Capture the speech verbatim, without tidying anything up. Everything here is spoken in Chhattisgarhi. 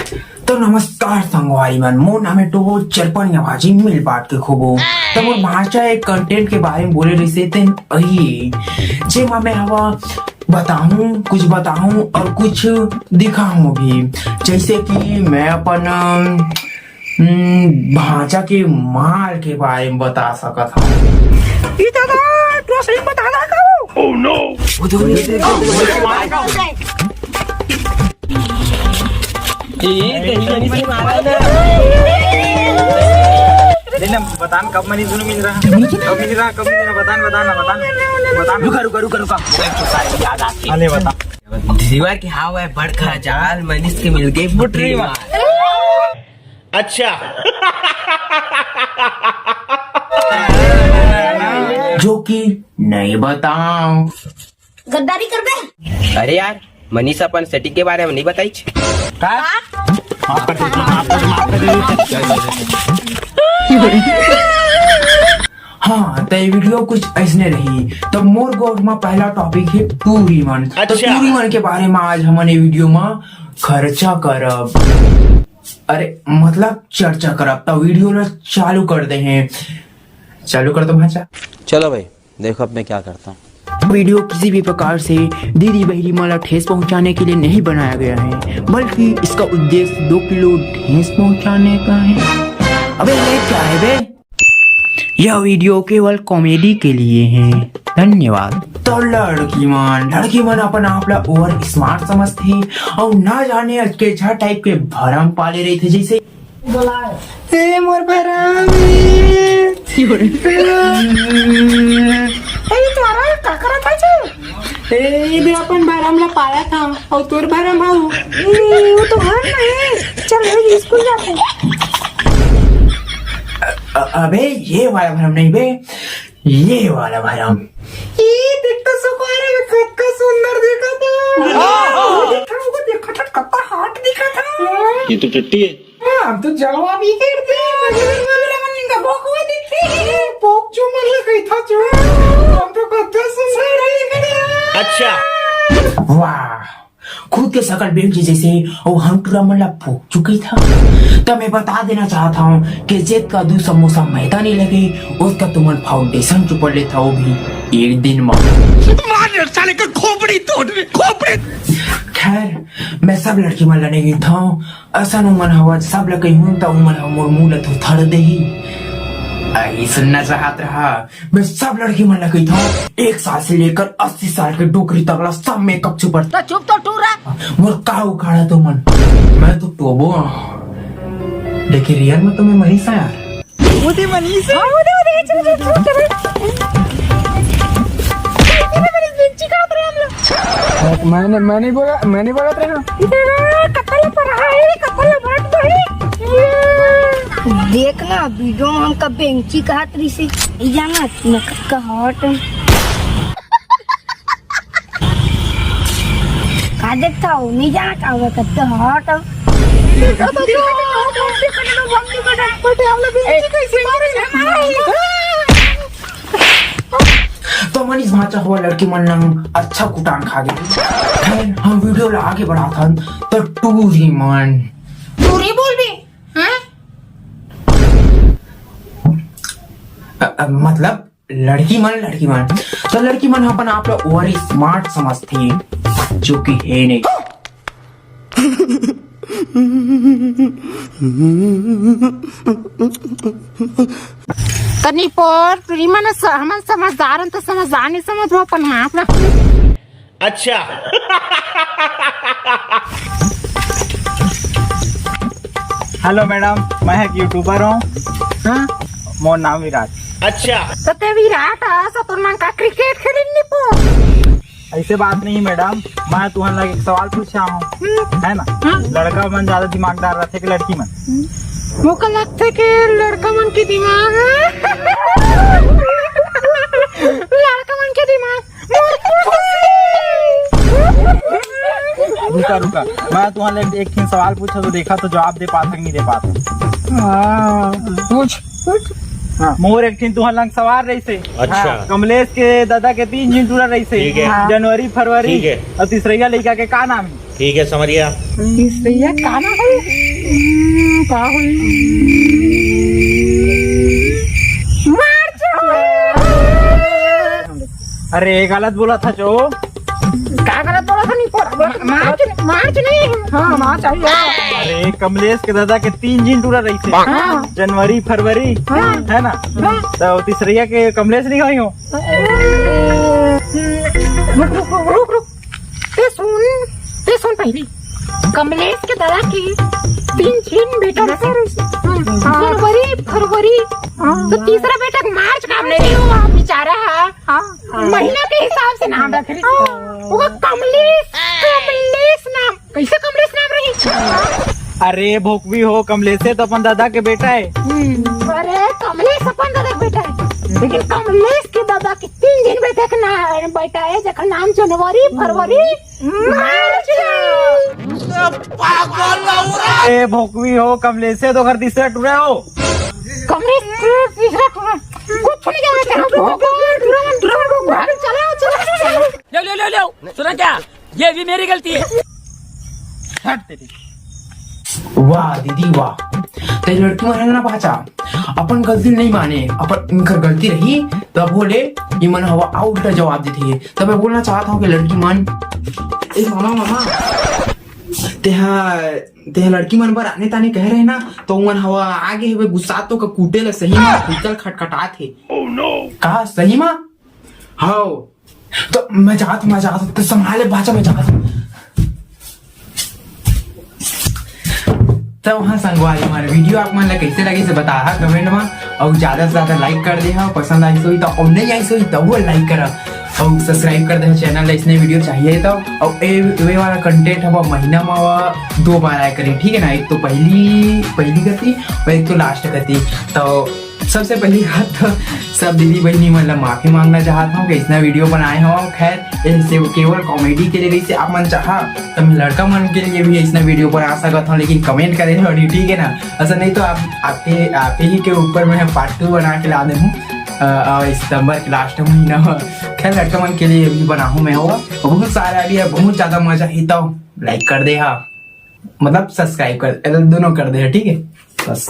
तो नमस्कार संगवारी मन, मोर नाम है टोबो चरपनिया भाजी मिल बांट के खूबो। तो मोर भांचा एक कंटेंट के बारे में बोले रहिसे तेन अही, जेमा मैं हवा बताहूँ, कुछ बताहूँ और कुछ दिखाहूँ भी। जैसे कि मैं अपन, अम, हम्म, भांचा के माल के बारे में बता सकत हूँ। ई दादा, तू असली बता रहा का? वो तो नहीं। ए, कहीं नहीं मारा ना। नहीं ना, बता ना, कब मनी सुनो मिल रहा? कब मिल रहा? कब मिल रहा? बता ना, बता ना, बता ना, बता ना। रुका, रुका, रुका, रुका। याद आती। अरे बता। दीवार की हवा है, बड़का जाल, मनीष के मिल गई बुटरी मार। अच्छा। जो कि नहीं बताऊं। गद्दारी करबे? अरे यार, मनीष अपन सेटिंग के बारे में नहीं बताई। का? माफ कर दे, माफ कर दे, माफ कर दे। हाँ, तो ये वीडियो कुछ ऐसने रही। तो मोर गोठ में पहला टॉपिक है टूरी मन। तो अच्छा। टूरी मन के बारे में आज हमन ये वीडियो में खर्चा करब, अरे मतलब चर्चा करब। तो वीडियो ला चालू कर दे हैं, चालू कर दो भांचा। चलो भाई, देखो अब मैं क्या करता हूँ। वीडियो किसी भी प्रकार से दीदी बहिनी मन ला ठेस पहुंचाने के लिए नहीं बनाया गया है, बल्कि इसका उद्देश्य दो किलो ठेस पहुंचाने का है। अबे ये क्या है बे? यह वीडियो केवल कॉमेडी के लिए है। धन्यवाद। तो लड़की मन, लड़की मन अपन आप ला ओवर स्मार्ट समझथे और ना जाने अजकेझा टाइप के भरम पाले रहिथे, जैसे ए मोर भरम। ए तोरा का करत है? ए, ये दे अपन भरम ला पाया था, और तोर भरम हऊ। ए, वो तो घर नहीं। चल, रोज स्कूल जाते हैं। अ-, अबे, ये वाला भरम नहीं बे, ये वाला भरम। ये देख तो सुकुमार है, कितना सुंदर दिखा था। हाँ। देखा, वो देखा था, कितना hot दिखा था। ये तो टट्टी है। हाँ, हम तो जलवा भी करते हैं, मगर मगर हमन इनका बकवा दिखते हैं। पोक चू मन ला कही था चू। हम तो कद्दू सुंदर है। अच्छा। वाह, खुद के शकल बेंची जैसे, और हम टूरा मन ला पोक चुकी था। तो मैं बता देना चाहता हूँ कि जेत का दू समोसा मैदा नहीं लगे, उसका तुमन फाउंडेशन चुपड़ लेता, वो भी एक दिन में। मार साले का खोपड़ी तोड़, खोपड़ी। खैर, मैं सब लड़की मन ला नहीं गिनता हूँ, असन उमन हवत, सब ल कहिहूं त उमन ह मोर मुंह ल थुथड़ देही। अही सुनना चाहत रहा, मैं सब लड़की मन ल कहिथंव, एक साल से लेकर अस्सी साल के डोकरी तक ला सब मेकअप छुपर। तो चुप तो टूरा। मोर का उखाड़ा तो मन, मैं तो टोबो हूं। लेकिन रियल में तो मैं मनीषा यार। वो दे मनीष। हाँ, वो दे, वो दे, चलो, चलो, चलो, चलो। ये मनीष बेंची का उतरे हम लोग। मैंने, मैंने बोला, मैंने बोला था ना। इधर कत्ता ला पढ़ाई, कत्ता ला बात पढ़ी। देख ना, वीडियो में हमका बेंची कहत रहिसे। ई जाना, मैं कत्ता hot हूँ। का देखता हो? नहीं जाना का हुआ, कत्ता hot हूँ। तो मनीष भांचा हुआ लड़की मन नंग अच्छा कुटान खा गए। खैर, हम वीडियो ला आगे बढ़ाथन, तो टूरी मन। टूरी बोलबे? हाँ? अ, अ, मतलब, लड़की मन, लड़की मन। तो लड़की मन अपन आप ला ओवर स्मार्ट समझथे, जो कि हे नहीं। तनी पोर, टूरी मन स-, हमन समझदार हन, तो समझदार नहीं समझ वो अपन माफ ना। अच्छा। हेलो मैडम, मैं एक यूट्यूबर हूँ। हाँ? मोर नाम विराट। अच्छा। तो ते विराट हस, तो मन का क्रिकेट खेलिन नहीं पो? ऐसे बात नहीं मैडम, मैं तुहन लगे एक सवाल पूछा हूँ, हम्म। है ना? हाँ। लड़का मन ज्यादा दिमागदार रहते कि लड़की मन? मोका लगथे कि लड़का मन के दिमाग, लड़का मन के दिमाग। रुका, रुका, मैं तुहन ले एक ठिन सवाल पूछा तो देखा तो जवाब दे पात कि नहीं दे पात। हाँ, पूछ, पूछ। हाँ, मोर एक ठिन तुहन लंग सवाल रहिसे। अच्छा। हाँ, कमलेश के दादा के तीन झिन टूरा रहिसे। ठीक है। हाँ। जनवरी, फरवरी ठीक है। और तीसरैया लइका के का नाम है? ठीक है समरिया। इससे ये का ना होई? हम्म, का होई? मार्च होई। अरे गलत बोला था जो। का गलत बोला था? नहीं बोला। मार्च, मार्च नहीं। हाँ, मार्च आई है। अरे कमलेश के दादा के तीन झिन टूरा रही थे। हाँ। जनवरी, फरवरी, हाँ। है ना? हाँ। तो तीसरैया के कमलेश नहीं होई हो? रुक, रुक, रुक, रुक, रुक। ते सुन, ते सुन पहली। कमलेश के दादा के तीन झिन बेटा रहिस। हाँ। जनवरी, फरवरी, हाँ। तो तीसरा बेटा के मार्च का नहीं हो, आप बेचारा है। हाँ। महीना के हिसाब से नाम रख रही। हाँ। वो कमलेश, कमलेश नाम। कैसे कमलेश नाम रही? अरे भोकवी हो, कमलेशे तो अपन दादा के बेटा है। अरे कमलेश अपन दादा के बेटा है, लेकिन कमलेश के दादा के तीन झिन बेटा के ना, बेटा है, जेकर नाम जनवरी, फरवरी, मार्च। ए भोकवी हो, कमलेशे तो घर तीसरा टूरा हो। कमलेश तीसरा टूरा, कुछ नहीं जाना चाहता। चलो, चलो, चलो। लो, लो, लो, लो। सुना क्या? ये भी मेरी गलती है। हट तेरी। वाह दीदी वाह, ते लड़की मन है ना बाचा, अपन गलती नहीं माने, अपन इनकर गलती रही तब बोले, ये मन हवा आउट का जवाब देते हैं। तब मैं बोलना चाहता हूँ कि लड़की मन, ए मामा, मामा, तेहा, तेहा लड़की मन बर आने ताने कह रहे ना, तो मन हवा आगे हवे गुस्सा तो का कूटे ला सही में, भीतर खटखटात है। का सही में? हाओ। तो मैं जात, मैं जात, तो संभाले बाचा, मैं जात। तो हाँ संगवारी मन, वीडियो आप मन ला कैसे लगे से बताहा कमेंट में, और ज्यादा से ज्यादा लाइक कर दे हा, पसंद आई सोई तो, और नहीं आई सोई तो वो लाइक करा, और सब्सक्राइब कर दे चैनल ला, इसने वीडियो चाहिए तो। और ए, ये वाला कंटेंट हम महीना में दो बार आया करें, ठीक है ना? एक तो पहली, पहली गति और एक तो लास्ट गति। तो सबसे पहली बात तो सब दीदी बहनी मन ला माफी मांगना चाहत हूँ कि इसना वीडियो बनाए हो। खैर, ये से केवल कॉमेडी के लिए रही से आप मन चाहा तो मैं लड़का मन के लिए भी इसना वीडियो बना सकत हूँ, लेकिन कमेंट करे हो, ठीक है ना? ऐसा नहीं तो आप, आपके, आप ही के ऊपर मैं पार्ट टू बना के ला दे हूँ, अ, अ, सितंबर के लास्ट महीना में। खैर, लड़का मन के लिए भी बनाहूँ मैं, वो बहुत सारा भी है, बहुत ज्यादा मजा ही। तो लाइक कर दे हा, मतलब सब्सक्राइब कर, दोनों कर दे हा, ठीक है? बस।